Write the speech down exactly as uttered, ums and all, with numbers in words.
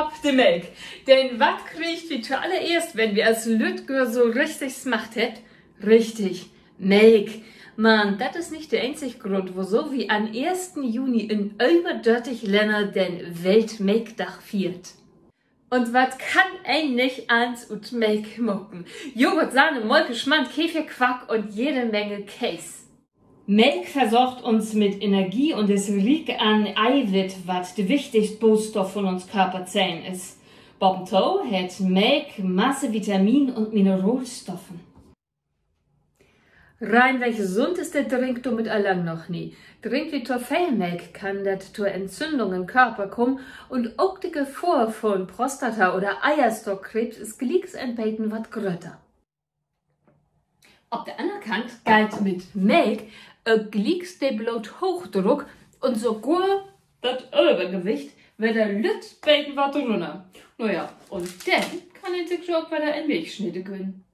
Op de Melk. Denn wat kriegt wi toallereerst, wenn wi as lütt Göör so richtig Smacht hebbt? Richtig, Melk. Man dat is nich de eenzig Grund, woso wi an'n eersten Juni in över dörtig Länner den Weltmelkdag fiert. Un wat kann een nich allens ut Melk maken? Joghurt, Sahne, Molke, Smant, Kefir, Quark un jede Menge Kees. Melk versorgt uns mit Energie un is riek an Eiwitt, wat de wichtigst Boostoff von uns Körperzellen is. Bavento hett Melk masse Vitamin un Mineralstoffen. Reinweg sund is de Drink dormit al lang noch nich. Drinkt wi to veel Melk, kann dat to Entzündung in'n Körper kamen un ok de Gefohr von Prostata- oder Eierstockkrebs is glieks en beten wat grötter. Op de anner Kant geiht mit Melk ok glieks de Bloothoochdruck un sogor dat Övergewicht wedder lütt beten wat rünner. Na ja, un denn kann een sik jo ok wedder en Milchschnitte günnen.